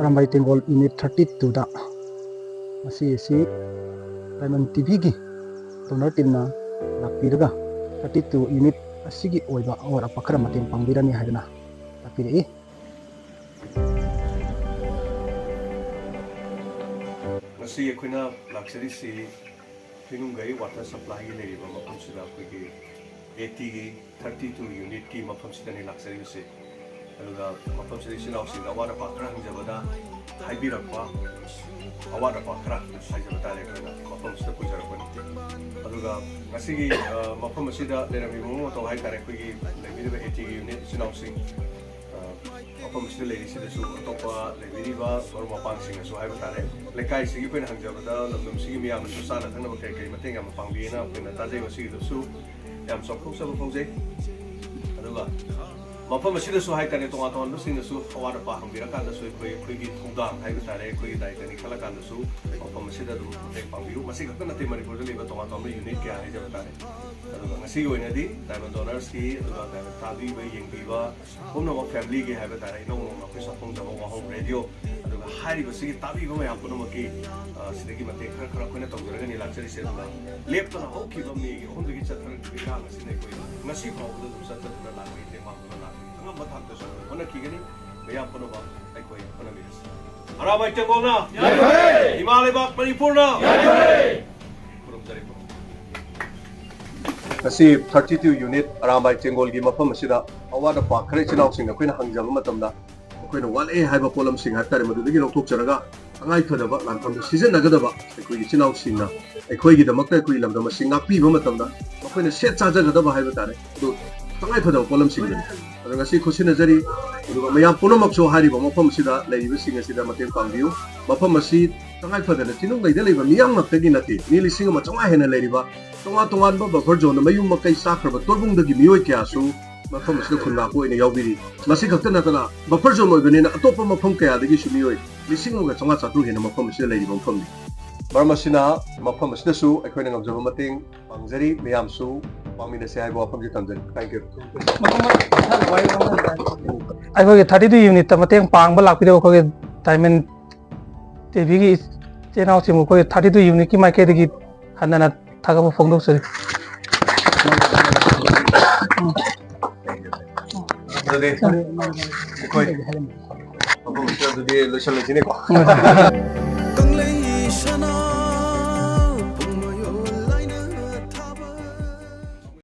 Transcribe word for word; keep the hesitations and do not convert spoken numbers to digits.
Arambai ꯇꯦꯡꯒꯣꯜ unit thirty ꯇꯨꯗ ꯉꯁꯤ ꯑꯁꯤ ꯗꯥꯏꯃꯟ ꯇꯤꯚꯤꯒꯤ ꯗꯣꯅꯔ ꯇꯤꯝꯅ ꯂꯥꯛꯄꯤꯔꯒ ꯊꯥꯔꯇꯤ ꯇꯨ ꯌꯨꯅꯤꯠ ꯑꯁꯤꯒꯤ ꯑꯣꯏꯕ ꯑꯋꯥꯠ ꯑꯄꯥ ꯈꯔ ꯃꯇꯦꯡ ꯄꯥꯡꯕꯤꯔꯅꯤ ꯍꯥꯏꯗꯅ ꯂꯥꯛꯄꯤꯔꯛꯏ꯫ ꯉꯁꯤ ꯑꯩꯈꯣꯏꯅ ꯂꯥꯛꯆꯔꯤꯁꯤ ꯐꯤꯅꯨꯡꯒꯩ ꯋꯥꯇꯔ ꯁꯄ꯭ꯂꯥꯏꯒꯤ ꯂꯩꯔꯤꯕ ꯃꯐꯝꯁꯤꯗ ꯑꯩꯈꯣꯏꯒꯤ ꯑꯦ ꯇꯤꯒꯤ ꯊꯥꯔꯇꯤ ꯇꯨ ꯌꯨꯅꯤꯠꯀꯤ ꯃꯐꯝꯁꯤꯗꯅꯤ ꯂꯥꯛꯆꯔꯤꯕꯁꯦ꯫ ꯑꯗꯨꯒ ꯃꯐꯝꯁꯤꯗ ꯏꯆꯤꯜ ꯏꯅꯥꯎꯁꯤꯡꯗ ꯑꯋꯥꯠ ꯑꯄꯥ ꯈꯔ ꯍꯪꯖꯕꯗ ꯍꯥꯏꯕꯤꯔꯛꯄ ꯑꯋꯥꯠ ꯑꯄꯥ ꯈꯔ ꯍꯥꯏꯖꯕ ꯇꯥꯔꯦ, ꯑꯩꯈꯣꯏꯅ ꯃꯐꯝꯁꯤꯗ ꯄꯨꯖꯔꯛꯄꯅꯤ꯫ ꯑꯗꯨꯒ ꯉꯁꯤꯒꯤ ꯑ, ꯃꯐꯝ ꯑꯁꯤꯗ ꯂꯩꯔꯝꯃꯤꯕ ꯃꯑꯣꯡ ꯃꯇꯧ ꯍꯥꯏ ꯇꯥꯔꯦ, ꯑꯩꯈꯣꯏꯒꯤ ꯂꯩꯕꯤꯔꯤꯕ ꯑꯦ ꯇꯤꯒꯤ ꯌꯨꯅꯤꯠ ꯏꯆꯤꯜ ꯏꯅꯥꯎꯁꯤꯡ, ꯑ, ꯃꯐꯝ ꯑꯁꯤꯗ ꯂꯩꯔꯤꯁꯤꯗꯁꯨ ꯑꯇꯣꯞꯄ ꯂꯩꯕꯤꯔꯤꯕ ꯃꯔꯨꯞ ꯃꯄꯥꯡꯁꯤꯡꯅꯁꯨ ꯍꯥꯏꯕ ꯇꯥꯔꯦ, ꯂꯩꯀꯥꯏꯁꯤꯒꯤ ꯑꯩꯈꯣꯏꯅ ꯍꯪꯖꯕꯗ ꯂꯝꯗꯝꯁꯤꯒꯤ ꯃꯤꯌꯥꯝꯅꯁꯨ ꯆꯥꯅ ꯊꯛꯅꯕ ꯀꯔꯤ ꯀꯔꯤ ꯃꯇꯦꯡ ꯌꯥꯝꯅ ꯄꯥꯡꯕꯤꯑꯅ ꯑꯩꯈꯣꯏꯅ ꯇꯥꯖꯩ꯫ ꯃꯁꯤꯒꯤꯗꯁꯨ ꯌꯥꯝ ꯆꯥꯎꯊꯣꯛꯆꯕ ꯐꯥꯎꯖꯩ꯫ ꯑꯗꯨꯒ ꯃꯐꯝ ꯑꯁꯤꯗꯁꯨ ꯍꯥꯏꯇꯥꯔꯦ, ꯇꯣꯉꯥꯟ ꯇꯣꯉꯥꯟꯕꯁꯤꯡꯅꯁꯨ ꯑꯋꯥꯠ ꯑꯄꯥ ꯍꯪꯕꯤꯔꯀꯥꯟꯗꯁꯨ ꯑꯩꯈꯣꯏ ꯑꯩꯈꯣꯏꯒꯤ ꯊꯧꯗꯥꯡ ꯍꯥꯏꯕ ꯇꯥꯔꯦ, ꯑꯩꯈꯣꯏꯒꯤ ꯗꯥꯏꯇꯅꯤ ꯈꯜꯂꯀꯥꯟꯗꯁꯨ ꯃꯐꯝ ꯑꯁꯤꯗ ꯑꯗꯨꯝ ꯃꯇꯦꯡ ꯄꯥꯡꯕꯤꯌꯨ꯫ ꯃꯁꯤ ꯈꯛꯇ ꯅꯠꯇꯦ, ꯃꯅꯤꯄꯨꯔꯗ ꯂꯩꯕ ꯇꯣꯉꯥꯟ ꯇꯣꯉꯥꯟꯕ ꯌꯨꯅꯤꯠ ꯀꯌꯥ ꯍꯥꯏꯖꯕ ꯇꯥꯔꯦ꯫ ꯑꯗꯨꯒ ꯉꯁꯤꯒꯤ ꯑꯣꯏꯅꯗꯤ ꯗꯥꯏꯃꯟ ꯗꯣꯅꯔꯁꯀꯤ ꯑꯗꯨꯒ ꯗꯥꯏꯃꯟ ꯇꯥꯕꯤꯕ ꯌꯦꯡꯕꯤꯕ ꯄꯨꯝꯅꯃꯛ ꯐꯦꯃꯤꯂꯤꯒꯤ ꯍꯥꯏꯕ ꯇꯥꯔꯦ, ꯏꯅꯧ ꯅꯧꯅ ꯑꯩꯈꯣꯏ ꯁꯛꯈꯣꯡꯖꯕ ꯋꯥꯍꯣꯡ ꯔꯦꯗꯤꯑꯣ ꯑꯗꯨꯒ ꯍꯥꯏꯔꯤꯕꯁꯤꯒꯤ ꯇꯥꯕꯤꯕ ꯃꯌꯥꯝ ꯄꯨꯝꯅꯃꯛꯀꯤ ꯑ, ꯁꯤꯗꯒꯤ ꯃꯇꯦꯡ ꯈꯔ ꯈꯔ ꯑꯩꯈꯣꯏꯅ ꯇꯧꯖꯔꯒꯅꯤ ꯂꯥꯛꯆꯔꯤꯁꯦ꯫ ꯑꯗꯨꯒ ꯂꯦꯞꯇꯅ ꯍꯧꯈꯤꯕ ꯃꯦꯒꯤ ꯑꯍꯨꯝꯗꯒꯤ ꯆꯠꯊꯔꯛꯈꯤꯕ ꯏꯔꯥꯡ ꯑꯁꯤꯅ ꯑꯩꯈꯣꯏ ꯉꯁꯤ ꯐꯥꯎꯕꯗ ꯑꯗꯨꯝ ꯆꯠꯊꯗꯨꯅ ꯂꯥꯛꯂꯤ, ꯇꯦꯡꯕꯥꯡꯗꯨꯅ ꯂꯥꯛꯂꯤ꯫ ꯑꯉꯝꯕ ꯊꯥꯛꯇꯁꯨ ꯑꯩꯈꯣꯏ ꯍꯣꯠꯅꯈꯤꯒꯅꯤ꯫ ꯃꯌꯥꯝ ꯄꯨꯝꯅꯃꯛ ꯑꯩꯈꯣꯏ ꯍꯣꯠꯅꯃꯤꯟꯅꯁꯤ꯫ ꯑꯔꯥꯕꯥꯏ ꯇꯦꯡꯒꯣꯜꯅ, ꯏꯃꯥ ꯂꯩꯕꯥꯛ ꯃꯅꯤꯄꯨꯔꯅ꯫ ꯈꯨꯔꯨꯝꯖꯔꯤ꯫ ꯉꯁꯤ ꯊꯥꯔꯇꯤ ꯇꯨ ꯌꯨꯅꯤꯠ ꯑꯔꯥꯝꯕꯥꯏ ꯇꯦꯡꯒꯣꯜꯒꯤ ꯃꯐꯝ ꯑꯁꯤꯗ ꯑꯋꯥꯠ ꯑꯄꯥ ꯈꯔ ꯏꯆꯤꯜ ꯏꯅꯥꯎꯁꯤꯡꯅ ꯑꯩꯈꯣꯏꯅ ꯍꯪꯖꯕ ꯃꯇꯝꯗ, ꯃꯈꯣꯏꯅ ꯋꯥꯠꯂꯦ ꯍꯥꯏꯕ ꯄꯣꯠꯂꯝꯁꯤꯡ ꯍꯥꯏꯕ ꯇꯥꯔꯦ, ꯃꯗꯨꯗꯒꯤ ꯂꯧꯊꯣꯛꯆꯔꯒ ꯇꯉꯥꯏ ꯐꯗꯕ ꯂꯥꯟꯐꯝꯗ ꯁꯤꯖꯤꯟꯅꯒꯗꯕ ꯑꯩꯈꯣꯏꯒꯤ ꯏꯆꯤꯜ ꯏꯅꯥꯎꯁꯤꯡꯅ ꯑꯩꯈꯣꯏꯒꯤꯗꯃꯛꯇ ꯑꯩꯈꯣꯏꯒꯤ ꯂꯝꯗꯝ ꯑꯁꯤ ꯉꯥꯛꯄꯤꯕ ꯃꯇꯝꯗ ꯃꯈꯣꯏꯅ ꯁꯦꯠ ꯆꯥꯖꯒꯗꯕ ꯍꯥꯏꯕ ꯇꯥꯔꯦ, ꯑꯗꯨ ꯇꯉꯥꯏ ꯐꯗꯕ ꯄꯣꯠꯂꯝꯁꯤꯡꯗꯨꯅꯤ꯫ ꯑꯗꯣ ꯉꯁꯤ ꯈꯨꯠꯁꯤꯟꯅꯖꯔꯤ꯫ ꯑꯗꯨꯒ ꯃꯌꯥꯝ ꯄꯨꯝꯅꯃꯛꯁꯨ ꯍꯥꯏꯔꯤꯕ ꯃꯐꯝ ꯑꯁꯤꯗ ꯂꯩꯔꯤꯕꯁꯤꯡ ꯑꯁꯤꯗ ꯃꯇꯦꯡ ꯄꯥꯡꯕꯤꯌꯨ꯫ ꯃꯐꯝ ꯑꯁꯤ ꯇꯉꯥꯏ ꯐꯗꯅ ꯆꯤꯡꯅꯨꯡꯗꯩꯗ ꯂꯩꯕ ꯃꯤꯌꯥꯝ ꯉꯥꯛꯇꯒꯤ ꯅꯠꯇꯦ, ꯃꯤ ꯂꯤꯁꯤꯡ ꯑꯃ ꯆꯥꯝꯃꯉꯥ ꯍꯦꯟꯅ ꯂꯩꯔꯤꯕ ꯇꯣꯉꯥꯟ ꯇꯣꯉꯥꯟꯕ ꯕꯐꯔ ꯖꯣꯟꯗ ꯃꯌꯨꯝ ꯃꯀꯩ ꯆꯥꯈ꯭ꯔꯕ ꯇꯣꯔꯕꯨꯡꯗꯒꯤ ꯃꯤꯑꯣꯏ ꯀꯌꯥꯁꯨ ꯃꯐꯝ ꯑꯁꯤꯗ ꯈꯨꯟ ꯉꯥꯛꯄ ꯑꯣꯏꯅ ꯌꯥꯎꯕꯤꯔꯤ꯫ ꯃꯁꯤ ꯈꯛꯇ ꯅꯠꯇꯅ ꯕꯐꯔ ꯖꯣꯟ ꯑꯣꯏꯕꯅꯤꯅ ꯑꯇꯣꯞꯄ ꯃꯐꯝ ꯀꯌꯥꯗꯒꯤꯁꯨ ꯃꯤꯑꯣꯏ ꯂꯤꯁꯤꯡ ꯑꯃꯒ ꯆꯥꯝꯃꯉꯥ ꯆꯥꯇ꯭ꯔꯨꯛ ꯍꯦꯟꯅ ꯃꯐꯝ ꯑꯁꯤꯗ ꯂꯩꯔꯤꯕ ꯃꯐꯝꯅꯤ꯫ ꯃꯔꯝ ꯑꯁꯤꯅ ꯃꯐꯝ ꯑꯁꯤꯗꯁꯨ ꯑꯩꯈꯣꯏꯅ ꯉꯝꯖꯕ ꯃꯇꯦꯡ ꯄꯥꯡꯖꯔꯤ, ꯃꯌꯥꯝꯁꯨ ꯄꯥꯡꯃꯤꯟꯅꯁꯦ ꯍꯥꯏꯕ ꯋꯥꯐꯝꯁꯤ ꯊꯝꯖꯔꯤ꯫ Thank you. ꯑꯩꯈꯣꯏꯒꯤ ꯊꯥꯔꯇꯤ ꯇꯨ ꯌꯨꯅꯤꯠꯇ ꯃꯇꯦꯡ ꯄꯥꯡꯕ ꯂꯥꯛꯄꯤꯔꯤꯕ ꯑꯩꯈꯣꯏꯒꯤ ꯗꯥꯏꯃꯟ ꯇꯤꯚꯤꯒꯤ ꯏꯆꯤꯟ ꯏꯅꯥꯎꯁꯤꯡꯕꯨ ꯑꯩꯈꯣꯏ ꯊꯥꯔꯇꯤ ꯇꯨ ꯌꯨꯅꯤꯠꯀꯤ ꯃꯥꯏꯀꯩꯗꯒꯤ ꯍꯟꯅ ꯍꯟꯅ ꯊꯥꯒꯠꯄ ꯐꯣꯡꯗꯣꯛꯆꯔꯤ꯫ ꯑꯗꯨꯗꯤ ꯑꯩꯈꯣꯏ ꯃꯐꯝ ꯑꯁꯤꯗ ꯑꯗꯨꯗꯤ ꯂꯣꯏꯁꯤꯜꯂꯁꯤꯅꯦꯀꯣ꯫